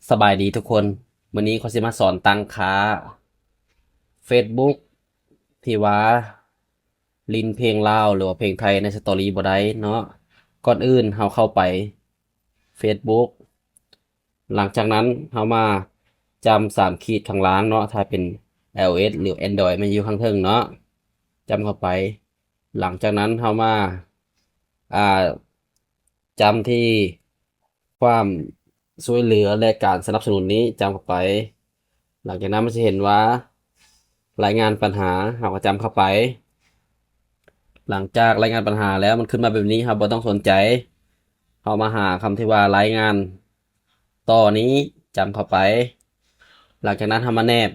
ສະບາຍດີທຸກຄົນ, ມື້ນີ້ຂ້ອຍຊິມາສອນຕັ້ງຄ່າ Facebook ທີ່ວ່າຫຼິ້ນເພງລາວ ຫຼືວ່າເພງໄທໃນສະຕໍຣີບໍ່ໄດ້ເນາະ. ກ່ອນອື່ນເຮົາເຂົ້າໄປ Facebook, ຫຼັງຈາກນັ້ນເຮົາມາຈ້ຳສາມຂີດຂ້າງລ່າງເນາະ, ຖ້າເປັນ iOS ຫຼື Android ມັນຢູ່ຂ້າງເທິງເນາະ, ຈ້ຳເຂົ້າໄປ. ຫຼັງຈາກນັ້ນເຮົາມາ ອ່າ ຈ້ຳທີ່ຄວາມຊ່ວຍເຫຼືອ ແລະ ການສະໜັບສະໜູນນີ້ ຈ້ຳເຂົ້າໄປ. ຫຼັງຈາກນັ້ນມັນຈະເຫັນວ່າລາຍງານບັນຫາ, ເຮົາກໍຈ້ຳເຂົ້າໄປ. ຫຼັງຈາກລາຍງານບັນຫາແລ້ວ ມັນຂຶ້ນມາແບບນີ້, ເຮົາບໍ່ຕ້ອງສົນໃຈ. ເຮົາມາຫາຄຳທີ່ວ່າລາຍງານຕໍ່ນີ້, ຈ້ຳເຂົ້າໄປ. ຫຼັງຈາກນັ້ນເຮົາມາແນບ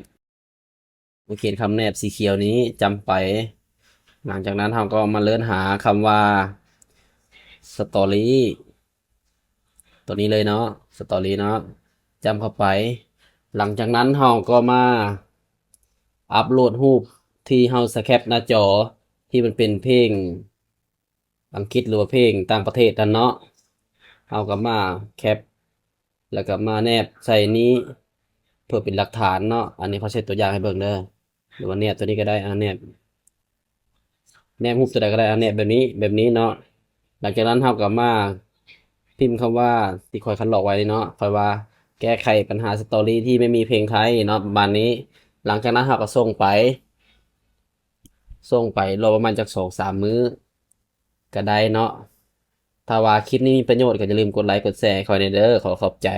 ໂອເຄ ຄຳແນບສີຂຽວນີ້ຈ້ຳໄປ. ຫຼັງຈາກນັ້ນເຮົາກໍມາເລີນຫາຄຳວ່າ Story ຕົວນີ້ເລີຍເນາະ, Story ເນາະ, ຈ້ຳເຂົ້າໄປ. ຫຼັງຈາກນັ້ນເຮົາກໍມາອັບໂຫຼດຮູບທີ່ເຮົາສະແຄບໜ້າຈໍ ທີ່ມັນເປັນເພງອັງກິດ ຫຼືວ່າເພງຕ່າງປະເທດນັ້ນເນາະ, ເຮົາກໍມາແຄບ ແລ້ວກໍມາແນບໃສ່ນີ້ເພື່ອເປັນຫຼັກຖານເນາະ. ອັນນີ້ຂ້ອຍເຮັດຕົວຢ່າງໃຫ້ເບິ່ງເດີ, ຫຼືວ່າແນບຕົວນີ້ກໍໄດ້, ອາ ແນບ ແນບຮູບຕົວໃດກໍໄດ້, ອາ ແນບແບບນີ້ ແບບນີ້ເນາະ. ຫຼັງຈາກນັ້ນເຮົາກໍມາພິມຄຳວ່າທີ່ຂ້ອຍຄັດລອກໄວ້ນີ້ເນາະ, ຂ້ອຍວ່າແກ້ໄຂບັນຫາ Story ທີ່ໄມ່ມີເພງໄທເນາະ, ປະມານນີ້. ຫຼັງຈາກນັ້ນເຮົາກໍສົ່ງໄປ ສົ່ງໄປ ລໍປະມານຈັກສອງສາມມື້ກໍໄດ້ເນາະ. ຖ້າວ່າຄລິບນີ້ມີປະໂຫຍດ ກໍຢ່າລືມກົດໄລກົດແຊໃຫ້ຂ້ອຍແດ່ເດີ, ຂໍຂອບໃຈ.